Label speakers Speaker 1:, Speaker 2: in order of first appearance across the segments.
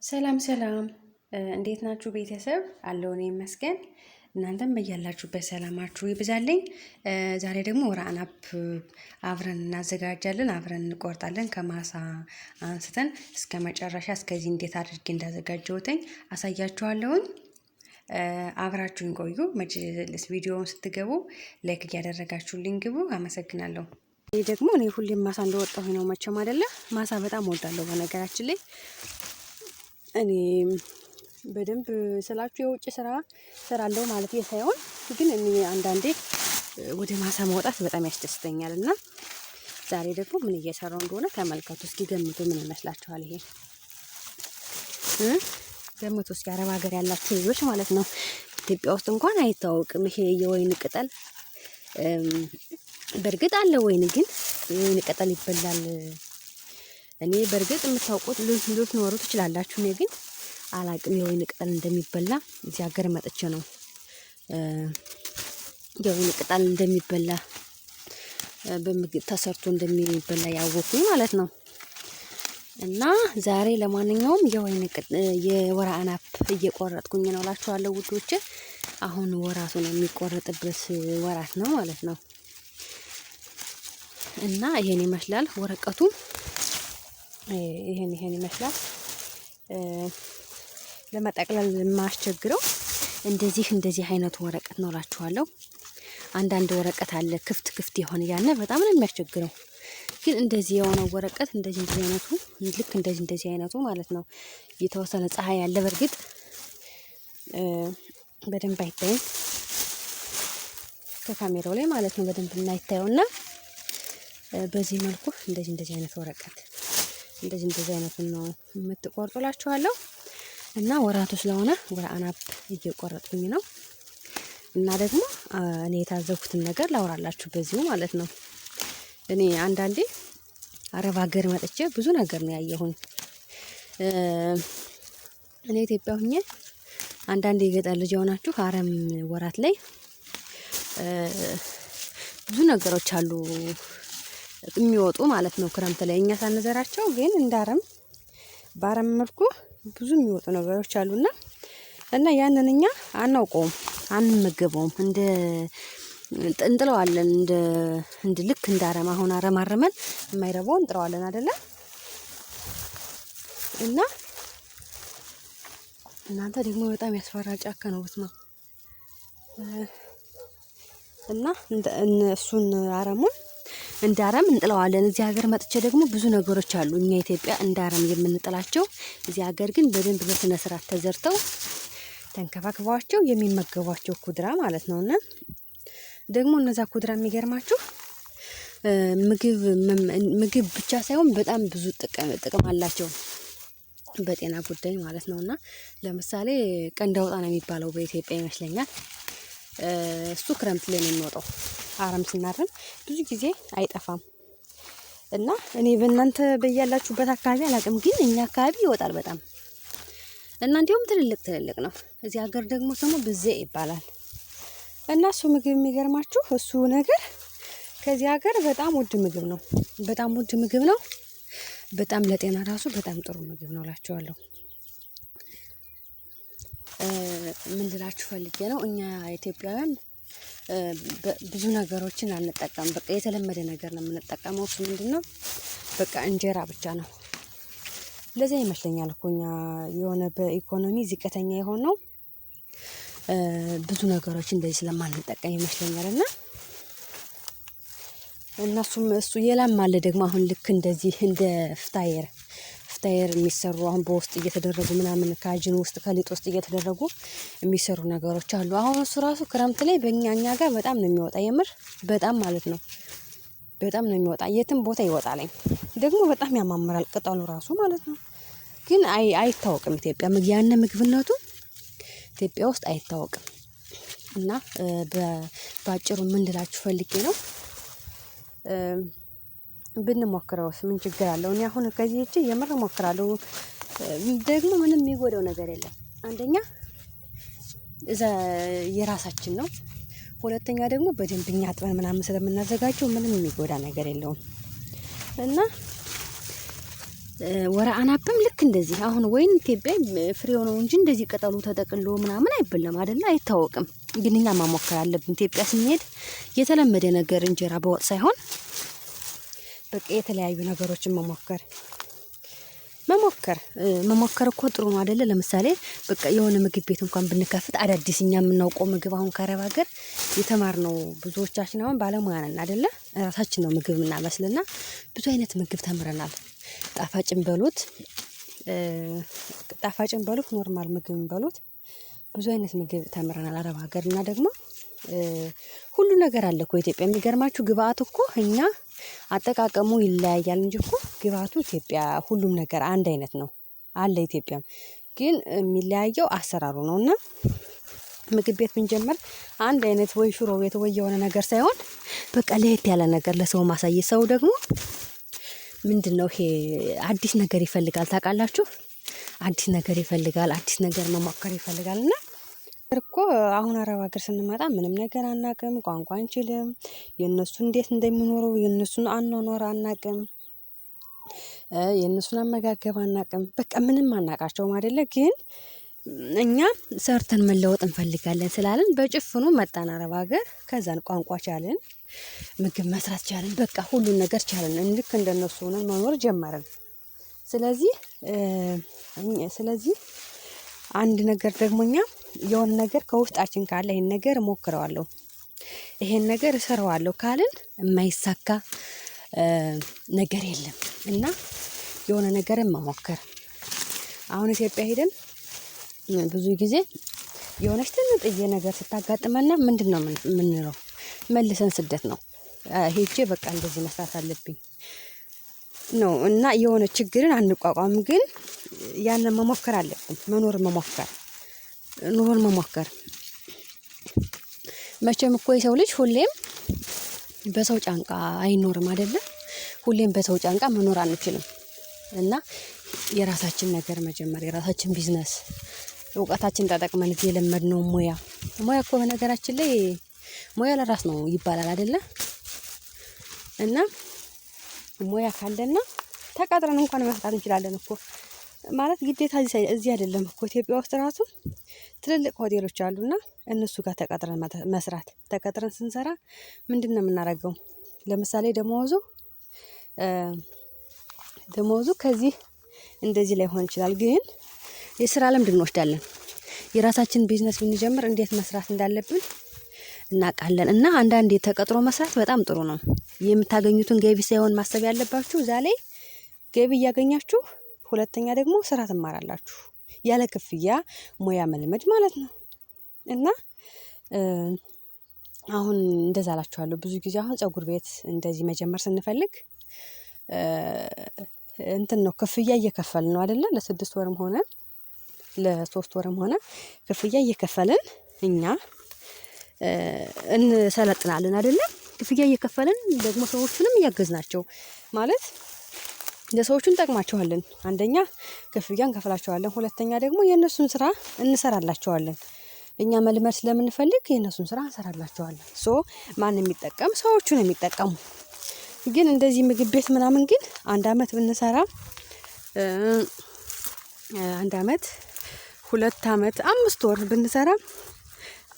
Speaker 1: ሰላም ሰላም፣ እንዴት ናችሁ ቤተሰብ? አለሁ እኔ ይመስገን። እናንተም በያላችሁበት ሰላማችሁ ይብዛልኝ። ዛሬ ደግሞ ورق عنب አብረን እናዘጋጃለን፣ አብረን እንቆርጣለን። ከማሳ አንስተን እስከ መጨረሻ እስከዚህ እንዴት አድርጌ እንዳዘጋጀሁትኝ አሳያችኋለሁኝ። አብራችሁን ቆዩ። መጅልስ ቪዲዮውን ስትገቡ like እያደረጋችሁልኝ ግቡ። አመሰግናለሁ። ይህ ደግሞ እኔ ሁሌም ማሳ እንደወጣሁኝ ነው መቼም አይደለ። ማሳ በጣም እወዳለሁ በነገራችን ላይ እኔ በደንብ ስላችሁ የውጭ ስራ እሰራለሁ ማለት ሳይሆን ግን እኔ አንዳንዴ ወደ ማሳ መውጣት በጣም ያስደስተኛል። እና ዛሬ ደግሞ ምን እየሰራው እንደሆነ ተመልከቱ እስኪ ገምቱ። ምን ይመስላችኋል? ይሄ ገምቱ እስኪ፣ አረብ ሀገር ያላችሁ ልጆች ማለት ነው። ኢትዮጵያ ውስጥ እንኳን አይታወቅም ይሄ የወይን ቅጠል። በእርግጥ አለ ወይን፣ ግን የወይን ቅጠል ይበላል። እኔ በእርግጥ የምታውቁት ልትኖሩ ትችላላችሁ። እኔ ግን አላቅም የወይን ቅጠል እንደሚበላ። እዚህ ሀገር መጥቼ ነው የወይን ቅጠል እንደሚበላ፣ በምግብ ተሰርቶ እንደሚበላ ያወኩኝ ማለት ነው። እና ዛሬ ለማንኛውም የወይን የ ورق عنب እየቆረጥኩኝ ነው እላችኋለሁ ውዶቼ። አሁን ወራቱ ነው የሚቆረጥበት ወራት ነው ማለት ነው። እና ይሄን ይመስላል ወረቀቱ። ይሄን ይመስላል። ለመጠቅለል የማስቸግረው እንደዚህ እንደዚህ አይነቱ ወረቀት ነው እላችኋለሁ። አንዳንድ ወረቀት አለ ክፍት ክፍት የሆነ፣ ያነ በጣም ነው የሚያስቸግረው። ግን እንደዚህ የሆነው ወረቀት እንደዚህ እንደዚህ አይነቱ፣ ልክ እንደዚህ እንደዚህ አይነቱ ማለት ነው። የተወሰነ ፀሐይ ያለ በእርግጥ በደንብ አይታይም ከካሜራው ላይ ማለት ነው፣ በደንብ የማይታየውና በዚህ መልኩ እንደዚህ እንደዚህ አይነት ወረቀት እንደዚህ እንደዚህ አይነቱን ነው የምትቆርጡላችኋለሁ። እና ወራቱ ስለሆነ ورق عنب እየቆረጥኩኝ ነው። እና ደግሞ እኔ የታዘብኩትን ነገር ላውራላችሁ በዚሁ ማለት ነው። እኔ አንዳንዴ አረብ ሀገር መጥቼ ብዙ ነገር ነው ያየሁኝ። እኔ ኢትዮጵያ ሁኜ አንዳንዴ የገጠር ልጅ የሆናችሁ አረም ወራት ላይ ብዙ ነገሮች አሉ የሚወጡ ማለት ነው። ክረምት ላይ እኛ ሳንዘራቸው ግን እንዳረም በአረም መልኩ ብዙ የሚወጡ ነገሮች አሉና እና ያንን እኛ አናውቀውም፣ አንመገበውም፣ እንደ እንጥለዋለን። እንደ ልክ እንደ አረም አሁን አረም አረመን የማይረባው እንጥለዋለን አይደለ? እና እናንተ ደግሞ በጣም ያስፈራ ጫካ ነው በስማ። እና እሱን አረሙን እንደ አረም እንጥለዋለን። እዚህ ሀገር መጥቼ ደግሞ ብዙ ነገሮች አሉ እኛ ኢትዮጵያ እንደ አረም የምንጥላቸው፣ እዚህ ሀገር ግን በደንብ በስነ ስርዓት ተዘርተው ተንከባክበዋቸው የሚመገቧቸው خضرة ማለት ነው። እና ደግሞ እነዛ خضرة የሚገርማችሁ ምግብ ምግብ ብቻ ሳይሆን በጣም ብዙ ጥቅም አላቸው በጤና ጉዳይ ማለት ነው። እና ለምሳሌ ቀንድ አውጣ ነው የሚባለው በኢትዮጵያ ይመስለኛል። እሱ ክረምት ላይ ነው የሚወጣው። አረም ስናርም ብዙ ጊዜ አይጠፋም። እና እኔ በእናንተ በያላችሁበት አካባቢ አላውቅም፣ ግን እኛ አካባቢ ይወጣል በጣም። እና እንዲሁም ትልልቅ ትልልቅ ነው። እዚህ ሀገር ደግሞ ስሙ ብዜ ይባላል። እና እሱ ምግብ የሚገርማችሁ እሱ ነገር ከዚህ ሀገር በጣም ውድ ምግብ ነው። በጣም ውድ ምግብ ነው። በጣም ለጤና ራሱ በጣም ጥሩ ምግብ ነው እላችኋለሁ። ምን ልላችሁ ፈልጌ ነው፣ እኛ ኢትዮጵያውያን ብዙ ነገሮችን አንጠቀምም። በቃ የተለመደ ነገር ነው የምንጠቀመው። እሱ ምንድነው? በቃ እንጀራ ብቻ ነው። ለዚያ ይመስለኛል እኮ እኛ የሆነ በኢኮኖሚ ዝቅተኛ የሆነው ብዙ ነገሮች እንደዚህ ስለማንጠቀም ይመስለኛል። እና እነሱም እሱ የላም አለ ደግሞ አሁን ልክ እንደዚህ እንደ فطاير فطاير የሚሰሩ አሁን በውስጥ እየተደረጉ ምናምን ከ عجين ውስጥ ከሊጥ ውስጥ እየተደረጉ የሚሰሩ ነገሮች አሉ። አሁን እሱ ራሱ ክረምት ላይ በእኛ እኛ ጋር በጣም ነው የሚወጣ፣ የምር በጣም ማለት ነው። በጣም ነው የሚወጣ፣ የትም ቦታ ይወጣልኝ። ደግሞ በጣም ያማምራል ቅጠሉ ራሱ ማለት ነው። ግን አይታወቅም ኢትዮጵያ ያነ ምግብነቱ ኢትዮጵያ ውስጥ አይታወቅም። እና በአጭሩ ምን ልላችሁ ፈልጌ ነው፣ ብንሞክረውስ ምን ችግር አለው? እኔ አሁን ከዚህ ሄጄ የምር እሞክራለሁ። ደግሞ ምንም የሚጎዳው ነገር የለም። አንደኛ እዛ የራሳችን ነው። ሁለተኛ ደግሞ በደንብ እኛ አጥበን ምናምን ስለምናዘጋጀው ምንም የሚጎዳ ነገር የለውም። እና ورق عنب ም ልክ እንደዚህ አሁን ወይን ኢትዮጵያ ፍሬው ነው እንጂ እንደዚህ ቅጠሉ ተጠቅሎ ምናምን አይበላም አይደለ? አይታወቅም። ግን እኛ መሞከር አለብን። ኢትዮጵያ ስንሄድ የተለመደ ነገር እንጀራ በወጥ ሳይሆን በቃ የተለያዩ ነገሮችን መሞከር መሞከር መሞከር እኮ ጥሩ ነው አይደለ? ለምሳሌ በቃ የሆነ ምግብ ቤት እንኳን ብንከፍት አዳዲስ እኛ የምናውቀው ምግብ አሁን ከአረብ ሀገር የተማርነው ብዙዎቻችን አሁን ባለሙያ ነን አይደለ? ራሳችን ነው ምግብ የምናበስልና ብዙ አይነት ምግብ ተምረናል። ጣፋጭም በሉት ጣፋጭም በሉት normal ምግብም በሉት ብዙ አይነት ምግብ ተምረናል አረብ ሀገር። እና ደግሞ ሁሉ ነገር አለ እኮ ኢትዮጵያ። የሚገርማችሁ ግብአት እኮ እኛ አጠቃቀሙ ይለያያል እንጂ እኮ ግብአቱ ኢትዮጵያ ሁሉም ነገር አንድ አይነት ነው አለ። ኢትዮጵያም ግን የሚለያየው አሰራሩ ነው። እና ምግብ ቤት ብንጀምር አንድ አይነት ወይ ሽሮ ቤት ወይ የሆነ ነገር ሳይሆን በቃ ለየት ያለ ነገር ለሰው ማሳየት። ሰው ደግሞ ምንድነው ይሄ አዲስ ነገር ይፈልጋል ታውቃላችሁ? አዲስ ነገር ይፈልጋል፣ አዲስ ነገር መሞከር ይፈልጋል። እና እኮ አሁን አረብ ሀገር ስንመጣ ምንም ነገር አናውቅም፣ ቋንቋ አንችልም፣ የእነሱ እንዴት እንደሚኖሩ የእነሱን አኗኗር አናውቅም፣ የእነሱን አመጋገብ አናውቅም። በቃ ምንም አናውቃቸውም አይደለ? ግን እኛ ሰርተን መለወጥ እንፈልጋለን ስላልን በጭፍኑ መጣን አረብ ሀገር። ከዛን ቋንቋ ቻልን፣ ምግብ መስራት ቻልን፣ በቃ ሁሉን ነገር ቻልን። ልክ እንደነሱ ሆነን መኖር ጀመርን። ስለዚህ ስለዚህ አንድ ነገር ደግሞ እኛ የሆነ ነገር ከውስጣችን ካለ ይሄን ነገር እሞክረዋለሁ፣ ይሄን ነገር እሰራዋለሁ ካልን የማይሳካ ነገር የለም። እና የሆነ ነገርን መሞከር አሁን ኢትዮጵያ ሄደን ብዙ ጊዜ የሆነች ትንጥዬ ነገር ስታጋጥመና ምንድነው የምንለው? መልሰን ስደት ነው ሄጄ በቃ እንደዚህ መስራት አለብኝ ነው። እና የሆነ ችግርን አንቋቋም፣ ግን ያንን መሞከር አለብን። መኖር መሞከር፣ ኑሮን መሞከር። መቼም እኮ የሰው ልጅ ሁሌም በሰው ጫንቃ አይኖርም አይደለም? ሁሌም በሰው ጫንቃ መኖር አንችልም። እና የራሳችን ነገር መጀመር፣ የራሳችን ቢዝነስ፣ እውቀታችን ተጠቅመን የለመድነው ሙያ ሙያ እኮ በነገራችን ላይ ሙያ ለራስ ነው ይባላል አይደለ? እና ሙያ ካለና ተቀጥረን እንኳን መስራት እንችላለን እኮ። ማለት ግዴታ እዚህ አይደለም እኮ ኢትዮጵያ ውስጥ ራሱ ትልልቅ ሆቴሎች አሉና እነሱ ጋር ተቀጥረን መስራት። ተቀጥረን ስንሰራ ምንድነው የምናደርገው? ለምሳሌ ደሞዙ ከዚህ እንደዚህ ላይሆን ይችላል፣ ግን የስራ ልምድ እንወስዳለን። የራሳችን ቢዝነስ ብንጀምር እንዴት መስራት እንዳለብን እናውቃለን። እና አንዳንዴ ተቀጥሮ መስራት በጣም ጥሩ ነው። የምታገኙትን ገቢ ሳይሆን ማሰብ ያለባችሁ እዛ ላይ ገቢ እያገኛችሁ፣ ሁለተኛ ደግሞ ስራ ትማራላችሁ። ያለ ክፍያ ሙያ መልመድ ማለት ነው። እና አሁን እንደዛ እላችኋለሁ። ብዙ ጊዜ አሁን ፀጉር ቤት እንደዚህ መጀመር ስንፈልግ እንትን ነው ክፍያ እየከፈልን ነው አይደለ? ለ6 ወርም ሆነ ለ3 ወርም ሆነ ክፍያ እየከፈልን እኛ እንሰለጥናለን አይደለ? ክፍያ እየከፈልን ደግሞ ሰዎቹንም እያገዝናቸው ማለት ለሰዎቹ እንጠቅማቸዋለን። አንደኛ ክፍያ እንከፍላቸዋለን፣ ሁለተኛ ደግሞ የእነሱን ስራ እንሰራላቸዋለን። እኛ መልመድ ስለምንፈልግ የእነሱን ስራ እንሰራላቸዋለን። so ማን የሚጠቀም? ሰዎቹ ነው የሚጠቀሙ። ግን እንደዚህ ምግብ ቤት ምናምን ግን አንድ አመት ብንሰራ፣ 1 አመት፣ 2 አመት፣ 5 ወር ብንሰራ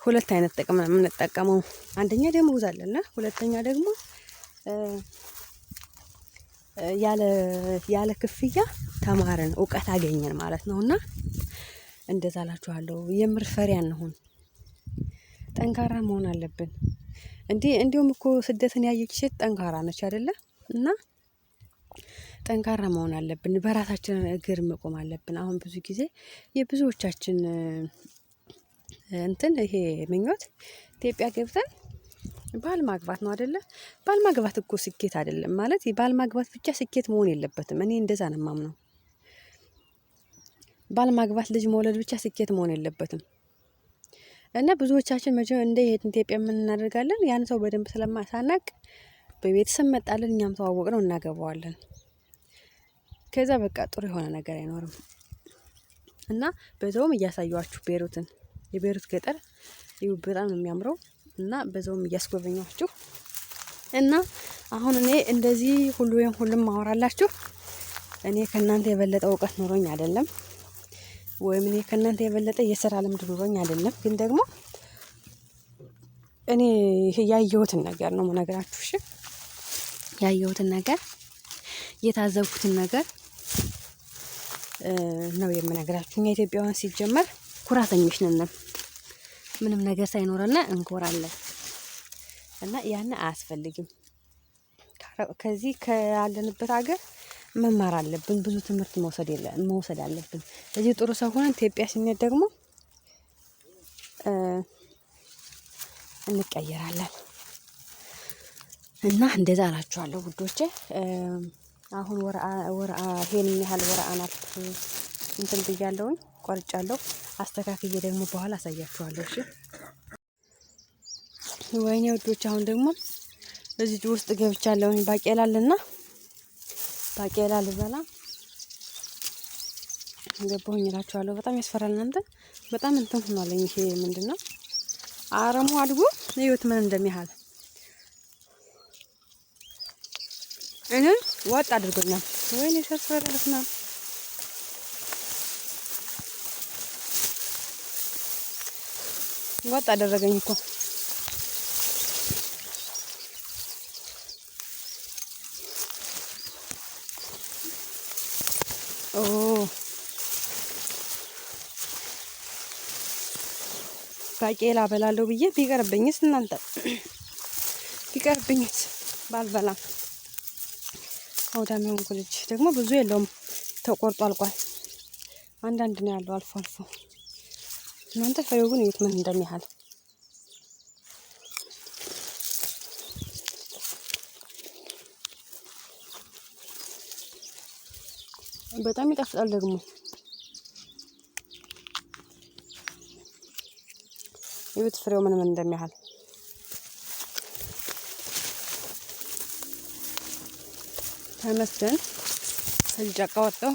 Speaker 1: ሁለት አይነት ጥቅም ነው የምንጠቀመው። አንደኛ ደሞዝ አለና፣ ሁለተኛ ደግሞ ያለ ክፍያ ተማርን፣ እውቀት አገኘን ማለት ነውና እንደዛ እላችኋለሁ። የምር ፈሪ አንሁን፣ ጠንካራ መሆን አለብን። እንዲሁም እኮ ስደትን ያየች ሴት ጠንካራ ነች አይደለ? እና ጠንካራ መሆን አለብን፣ በራሳችን እግር መቆም አለብን። አሁን ብዙ ጊዜ የብዙዎቻችን እንትን ይሄ ምኞት ኢትዮጵያ ገብተን ባል ማግባት ነው አይደለ? ባል ማግባት እኮ ስኬት አይደለም። ማለት ባል ማግባት ብቻ ስኬት መሆን የለበትም። እኔ እንደዛ ነው የማምነው። ባል ማግባት ልጅ መውለድ ብቻ ስኬት መሆን የለበትም። እና ብዙዎቻችን መቼም እንደሄድን ኢትዮጵያ ምን እናደርጋለን? ያን ሰው በደንብ ስለማሳናቅ በቤተሰብ መጣልን፣ እኛም ተዋወቅነው እናገባዋለን። ከዛ በቃ ጥሩ የሆነ ነገር አይኖርም። እና በዛውም እያሳየኋችሁ ቤሩትን፣ የቤሩት ገጠር ይኸው በጣም ነው የሚያምረው። እና በዛውም እያስጎበኛችሁ እና አሁን እኔ እንደዚህ ሁሉ ወይም ሁሉም ማወራላችሁ እኔ ከእናንተ የበለጠ እውቀት ኑሮኝ አይደለም፣ ወይም እኔ ከእናንተ የበለጠ የስራ ልምድ ኑሮኝ አይደለም። ግን ደግሞ እኔ ያየሁትን ነገር ነው የምነግራችሁ። እሺ ያየሁትን ነገር የታዘብኩትን ነገር ነው የምነግራችሁ። እኛ ኢትዮጵያውያን ሲጀመር ኩራተኞች ነን። ምንም ነገር ሳይኖረን እንኮራለን እና ያን አያስፈልግም። ከዚህ ካለንበት ሀገር መማር አለብን። ብዙ ትምህርት መውሰድ አለብን። እዚህ ጥሩ ሰው ሆነን ኢትዮጵያ ስንሄድ ደግሞ እንቀየራለን። እና እንደዛ እላችኋለሁ ውዶቼ። አሁን ወርአ ይሄን ያህል ወርአ ናት እንትን ብያለሁኝ ቆርጫለሁ። አስተካክዬ ደግሞ በኋላ አሳያችኋለሁ። እሺ ወይኔ ውዶች፣ አሁን ደግሞ እዚህ ውስጥ ገብቻለሁኝ። ባቄላ አለና ባቄላ ልበላ ገባሁኝ እላችኋለሁ። በጣም ያስፈራል እናንተ። በጣም እንትን ሆኗለኝ። ይሄ ምንድነው አረሙ አድጎ እዩት ምን እንደሚያህል እኔን ወጥ አድርጎኛል። ወይኔ ሲያስፈራ ነው። ወጥ አደረገኝ እኮ። ኦ ባቄላ በላለሁ ብዬ ቢቀርብኝስ፣ እናንተ ቢቀርብኝስ ባልበላም አውዳሚ ሆንኩ። ልጅ ደግሞ ብዙ የለውም ተቆርጦ አልቋል። አንዳንድ ነው ያለው አልፎ አልፎ። እናንተ ፍሬው ግን እዩት ምን እንደሚያህል። በጣም ይጣፍጣል ደግሞ። እዩት ፍሬው ምን ምን እንደሚያህል። ተመስገን ከዚህ ጫካ ወጣሁ።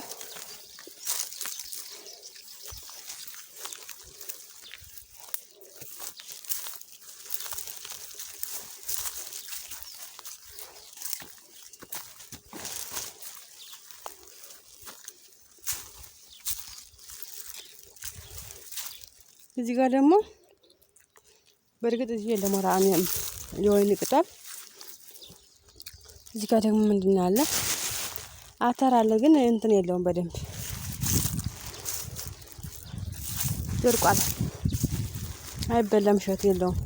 Speaker 1: እዚህ ጋር ደግሞ በእርግጥ እዚህ የለም የወይን ቅጠል። እዚህ ጋር ደግሞ ምንድን ነው አለ? አተር አለ፣ ግን እንትን የለውም በደንብ ደርቋል። አይበላም፣ እሸት የለውም።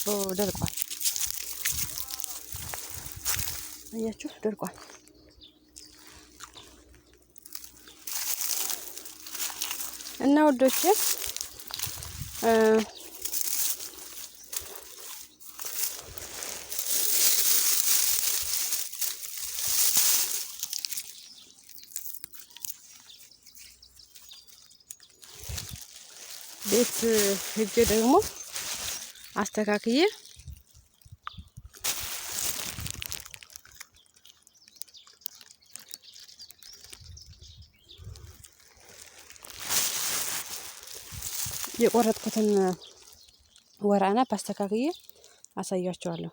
Speaker 1: ኦ ደርቋል፣ አያችሁ፣ ደርቋል። እና ውዶቼ ቤት ሄጄ ደግሞ አስተካክዬ የቆረጥኩትን ወራና አስተካክዬ አሳያቸዋለሁ።